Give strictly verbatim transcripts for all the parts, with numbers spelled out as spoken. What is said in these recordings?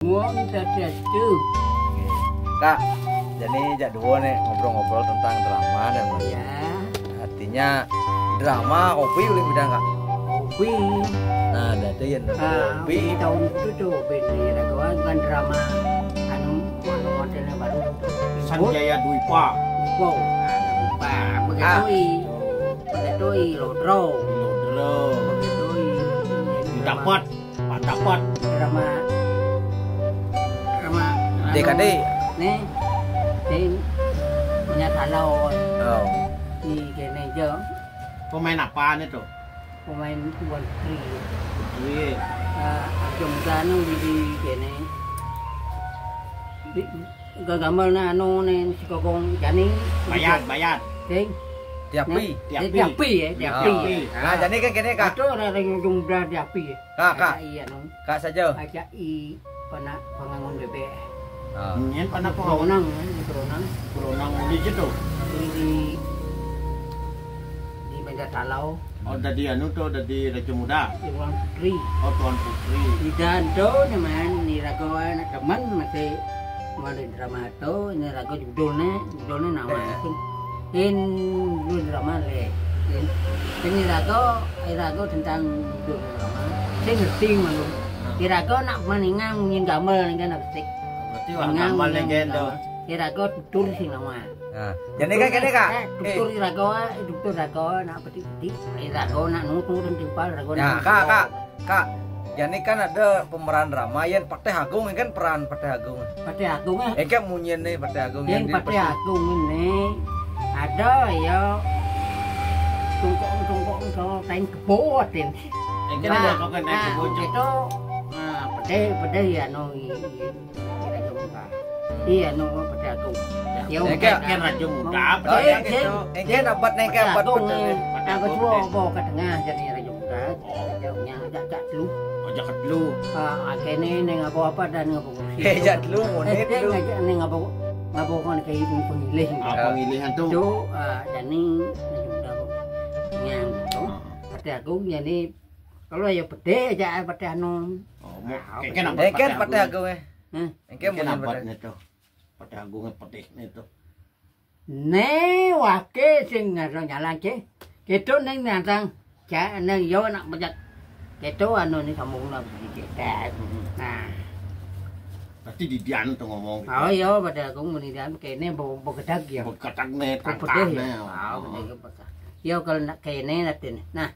Wong setuju. Kak, jadi jak dua nih ngobrol-ngobrol tentang drama dan ya. Artinya drama kopi ulih bidang, Kak. Kopi. Nah, ada yang ah, kopi tahun itu tuh bini raguan kan drama anu anu modelnya baru. Sanjaya Dwipa. Wow. Apa begitu? Ah. Begitu, Lodro. Lodro. Begitu. Dapat. Mantap, Pak. Drama, drama, D K D. Nih, sing punya salon. Oh. Di kene jo. Pemain apa nih tuh? Pemain Tuan Putri. Iya. Eh, Arjo Muda nu di, di kene. Di, gambar na anu nih si Kokong Jani. Bayar, bayar. Sing. Tiapi. Nah, Tiapi. Tiapi ya, Tiapi. Tiapi. Nah, jadi kan kene, Kak. Atau orang yang ujung udah Tiapi ya. Kak, Kak. Iya, nong. Kak saja. Aja i pernah pangangon bebek. Ah. Nyen pernah pangangon. Beronang, kan, beronang. Beronang di situ. Di, di, di Banjar Talau. Oh, dari anu tuh, dari Raja Muda. Di Tuan Putri. Oh, Tuan Putri. Di Danto, teman, di Rago, anak teman, masih mau di drama tuh, ini Rago judulnya, judulnya nama itu. In, dulu drama le. In, ini rago, eh, rago tentang dulu drama. Saya ngerti malu. Irago nak maningang nyin gamel nih kan apa sih? Berarti wah gamel nih kan tuh. Irago tutur sih nama. Nah, jadi kan kene, Kak. Tutur irago, tutur rago nak petik-petik. Irago nak nutur dan timpal rago. Ya, Kak, Kak. Kak, jadi kan ada pemeran drama yang Patih Agung, kan peran Patih Agung. Patih Agung, eh. Eh, kan munyin nih Patih Agung yang Patih Agung ini ada ya tungkok-tungkok itu kain kebot ini. Eh, kan ada kok kain kebot. Itu nah, pedih pedih ya no. Iya, no, Patih Agung. Ya, kan Raja Muda. Oh, iya, gitu. Engke dapat nih, engke dapat betul. Aku suruh bawa ke tengah jadi Raja Muda. Oh. Jauhnya agak cak dulu. Oh, jaket dulu. Ah, akhirnya nih ngapa apa dan ngapa kursi. Eh, jak dulu, mau nih dulu. Nih ngapa ngapa kan kayak ibu pemilih. Ah, pemilihan tuh. Tuh, ah, jadi Raja Muda. Yang tuh. Patih Agung jadi kalau ya pedih aja Patih Agung. Oh, mau kayak kan Patih Agung ya. Hah? Engke mun abadne to. Patih Agunge pedihne to. Ne wake sing ngarang nyalang ke. Keto ning nantang. Ja nang yo nak bejat. Keto anu ni sambung lah bejat. Nah. Berarti di dian to ngomong. Oh iya, Patih Agung muni dian kene mbok gedeg ya. Mbok gedeg ne, pedih ya. Oh, pedih. Yo kalau nak kene natin. Nah,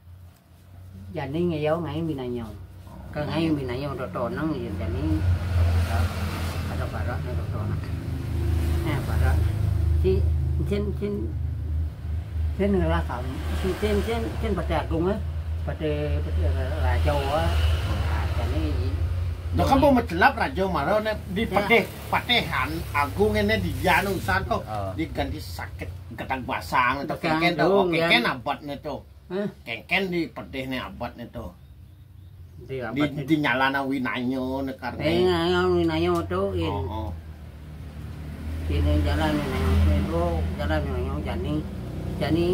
Jani ngeyo ngai minanyo. Ke ngai minanyo dotonang ya jani. Ada barat ni dotonang. Eh, barat. Si cin cin cin ngelah kamu. Si cin cin cin Patih Agung eh. Patih Patih Raja eh. Jani. Dah kamu mencelap Raja Maro ni di Patih Patih Agung ini di Janu sana diganti sakit getang basang itu keken tu, keken abad ni tu. Hah? Kengken di pedih ni abad ni tu. Di abad ni. Di nyalana winanyo ni karena. Eh, ngayang winanyo tu in. Oh, oh. Sini jalan winanyo, sini tu jalan winanyo jani. Jani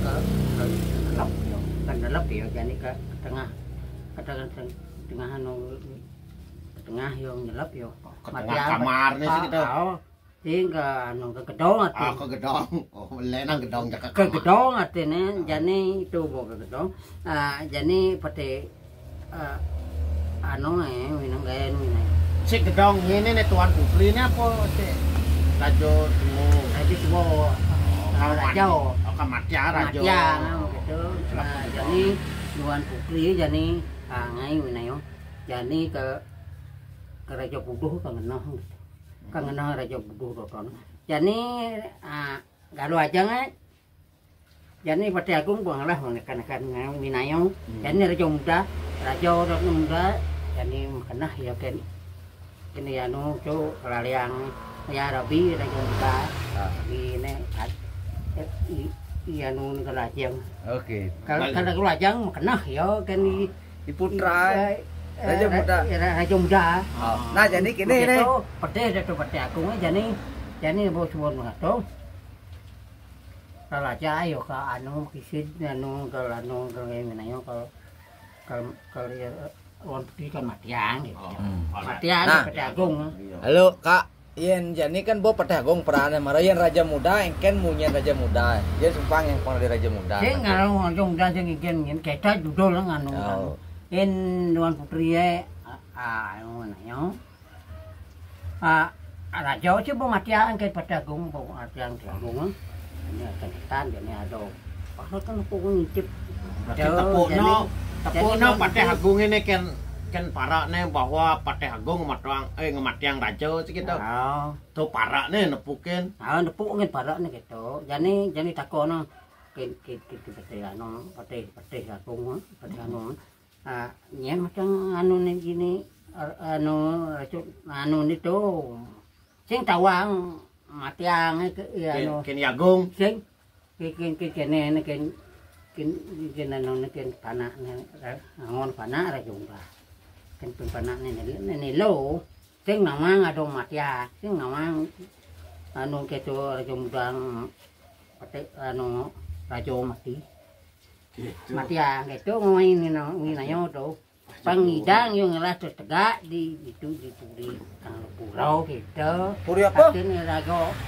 ke ke lelep yo, kan lelep yo jani ke tengah. Ke tengah tengah anu ke tengah yo nyelep yo. Ke tengah kamar ni situ. Oh. Sing ke anu ke gedong ati. Ah, ke gedong. Oh, lenang gedong jaka. Ke gedong atine jani itu bo ke gedong. Ah, jani pete eh anu eh minang gaen minang. Si gedong ini nih Tuan Putri ini apa si Rajo Tuo? Rajo Tuo. Oh, Rajo. Oh, kematian Rajo. Kematian gitu. Nah, jani Tuan Putri jani ah ngai minayo. Jani ke ke Rajo Puduh ke ngenoh. Kang ngenah Raja Buduh Doton. Jani ah, galuh aja ngai. Jani Patih Agung pengalah menekan-nekan minayo. Jani Raja Muda, Raja Doton Muda, jani makenah ya ken. Ini anu tu kelaliang ya Rabi Raja Muda. Ini i anu ni kelajang. Oke. Kalau kalau kelajang makenah ya ken di Di putra. Raja Muda. Raja Muda. Nah, jadi kini ini. Pedih dah tu Patih Agung jani jani bos suwon mengato. Kalau aja ayo ke anu kisid anu ke anu ke minayo ke ke ke ya Tuan Putri kan Matiang gitu. Oh, hmm. Matiang nah. Patih Agung. Halo, Kak. Yén jani kan bo Patih Agung peranné, mara yén Raja Muda, éngkén munyian Raja Muda. Yén sumpang yang pang di Raja Muda. Sing ngaran Raja Muda sing éngkén, yén kéto judul nganu. Oh. Yén Tuan Putri ya, ah, ah, anu nanya. Ah, Raja sih bo Matiang éngkén Patih Agung, bo Matiang Patih Agung. Ini ada ketan, ini ada. Padahal kan aku ngintip. Berarti tepukno, tepukno Patih Agung ini kan, kan parakné bahwa Patih Agung ngematiang, eh, ngematiang raja sih gitu. Ah. Tuh parakné nepukin. Ah, nepukin parakné gitu. Jani, jani takono kin, kin, kin, kin, Patih anu, Patih, Patih Agung, Patih anu. Ah, nyén macam anu nih gini, anu, anu nih tuh. Sing tawang Matiang ke, ya, anu. Kén Agung. Sing Ki-, ki-, ki-, kéné, né, kén, kén, kén anu, né, kén panakné, ra-, angon panak Raja Muda. Kén pun panakné, né, né, né, lo. Sing nawang ada Matiang, sing nawang anu kéto Raja Muda, petik anu Raja Mati. Gitu. Matiang kéto ngawin nino, winaya to. Pang ngidang yo ngelah terus tegak di itu di puri Kang Pura gitu. Puri apa?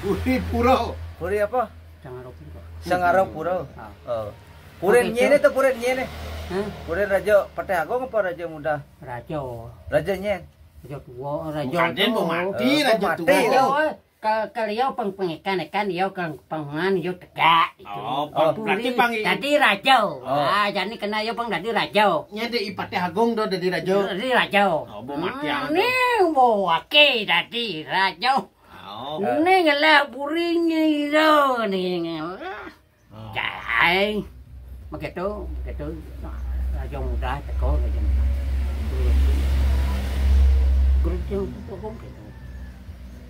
Puri Pura. Puri apa? Sangara Pura. Sangara Pura. Ah. Oh. Purin nyene to purin nyene. Hah? Purin Raja Patih Agung apa Raja Muda? Raja. Raja nyen. Raja tua, Raja. Bukan dia mau mati, oh, Raja tua. Kal-, kal yo pang pengekan-ekan, yo kang pangan, yo tegak gitu. Oh, oh, berarti pang i- dadi raja. Oh. Ah, jani kena yo pang dadi raja. Nyade i Patih Agung do dadi raja. Dadi raja. Oh, bo mati. Hmm, anu. Ni bo wake dadi raja. Oh. Ni ngelah buring ni do ni ngelah. Oh. Cai. Begitu, begitu. Raja Muda teko, Raja Muda. Guru, guru, guru, guru, gitu.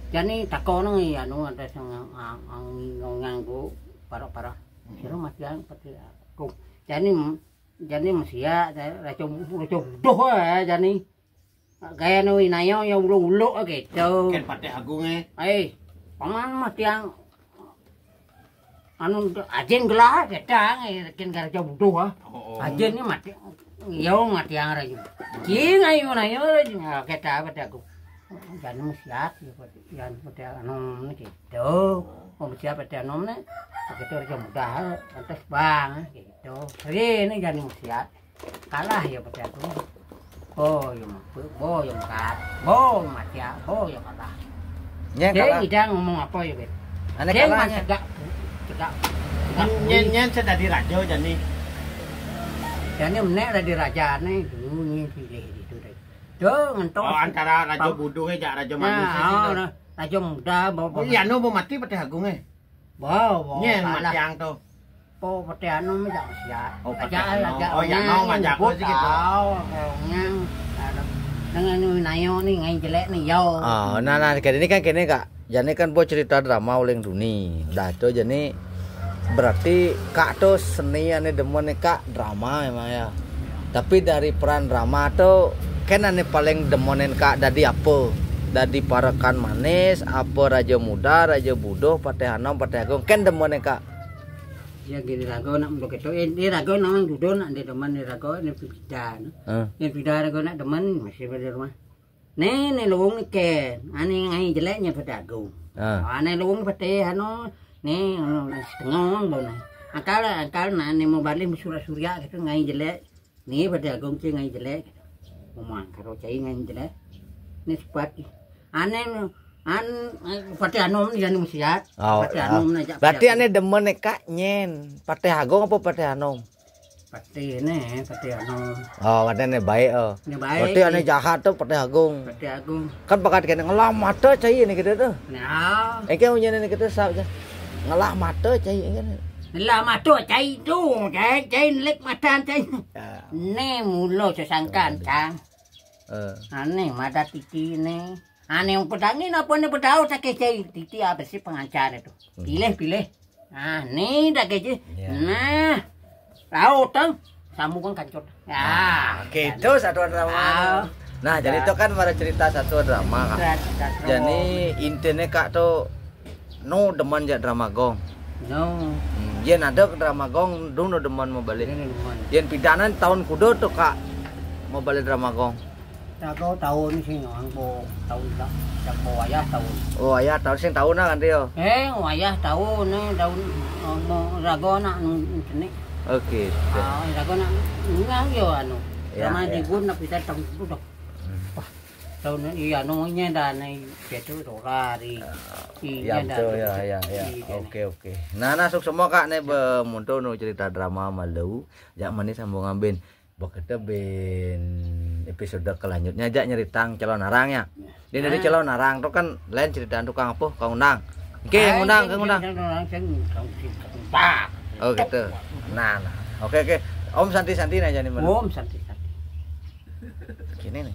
Jani takono anu ada sing ngang-, ngang-, nganggo parah-parah. Hmm. Sira matian pati aku. Jani, jani mesia, raja, raja buduh ya, jani. Gaya nu inayo ya uluk-uluk gitu. Kan Patih Agung eh. Eh, paman matian anu ajin gelah gedang, eh, kin garaja buduh ah. Oh, oh. Ajin ni mati. Yo matian raja. King ayo nayo raja. Nah, kita Patih Agung. Jani mesia ya, Patih. Yan Patih anu ni gitu. Oh, mesia Patih anu ni. Begitu Raja Muda, lantas bang gitu. Ini jani mesia. Kalah ya Patih Agung. Oh, ya mampu. Bo ya mengkat. Bo mati ya. Bo ya kalah. Nyén kalah. Ngidang ngomong apa ya, Bet? Ane kalah, nyén. Tegak, tegak, tegak. Nyén, nyén sing dadi raja jani. Jani menek dadi rajane dulu nyén pilih gitu deh. Do ngentos. Oh, antara raja buduh ya, Raja Manis sih. Nah, oh, Raja Muda, bo. Oh, iya, no, bo mati Patih Agung eh. Bo, bo. Nyén kalah. Matiang to. Po Patih Anom jak siap. Oh, Patih Anom. Oh, ya, no, manjak sih gitu. Nyang, dengan nayo ni ngai jelek ni yo. Ah, nah, nah, kene ni kan kene, Kak. Jani kan bo cerita drama uling duni. Dah tu jani berarti Kak tu seni ane demen ni, Kak, drama memang ya. Tapi dari peran drama tu kan ane paling demenin Kak dadi apa? Dadi parekan manis, apa raja muda, raja buduh, Patih Anom, Patih Agung, kan demenin Kak? Ya gini rago nak munduk itu, eh, ini rago nak dudo nak di demen ni rago ni pidan. Heeh. Ni pidan rago nak demen masih pada rumah. Ni, ni luwung ni ken. Ani ngai jelek nyé Patih Agung. Ah. Ah, ni luwung Patih anu, ni anu, setengah bo ni. Akal, akal nak ni mau balik surya-surya gitu ngai jelek. Ni Patih Agung cé ngai jelek. Ngomong karo cai ngai jelek. Ni sepat. Ane an Patih Anom ni jani musiat. Oh, Patih Anom ni jak. Berarti ane demen ni Kak nyén. Patih Agung apa Patih Anom? Patih ni, Patih Anom. Oh, katanya ni baik, oh. Ni baik. Berarti ane jahat tu Patih Agung. Patih Agung. Kan bakat kene ngelah mata cai ni kita tu. Nah. Eh, kan punya ni kita sab je. Ngelah mata cai kan. Ngelah mata cai tu, cai, cai nelik mata cai. Ya. Ni mula sesangkan, Kang. Eh. Ane mata titi ni. Ane yang pedangin apa ni pedau tak kecai titi apa sih pengancar itu. Hmm. Pilih, pilih. Ah, ni dah kecai. Ya. Nah. Tahu tu. Sambungan kancur. Ya. Ah, gitu satu drama. Ah. Nah, jadi itu kan pada cerita satu drama, Kak. Cerita drama. Jadi intinya Kak tu no demen jak drama gong. No. Hmm, yén ada drama gong, dung no demen mau balik. Ini demen. Yén pidanan tahun kuda tu, Kak. Mau balik drama kong. Rago taun sing nganggo taun ta-, jago wayah taun. Oh, ya taun sing taun kan dia. Eh, wayah taun, eh, taun, eh, mau rago nak nu-, nu kene. Oke. Ah, rago nak nang yo anu. Ya, Sama ya. Di gun nak bisa taun itu dah. Wah, taun iya nu nyendane betul ora hari. Ya betul ya ya ya. Oke oke. Nah, nah suksma Kak ne be muntu nu cerita drama malu. Jak mani sambung ambin. Bekete bin episode kelanjutnya jak nyeritang calon arang ya. Dia dari calon arang tuh kan lain cerita tukang apa? Kang Undang. Oke, Kang Undang, Kang Undang. Orang sing kang sing kompak. Oh gitu. Nah, nah. Oke oke. Om Santi Santi aja nih. Om Santi Santi. Gini nih.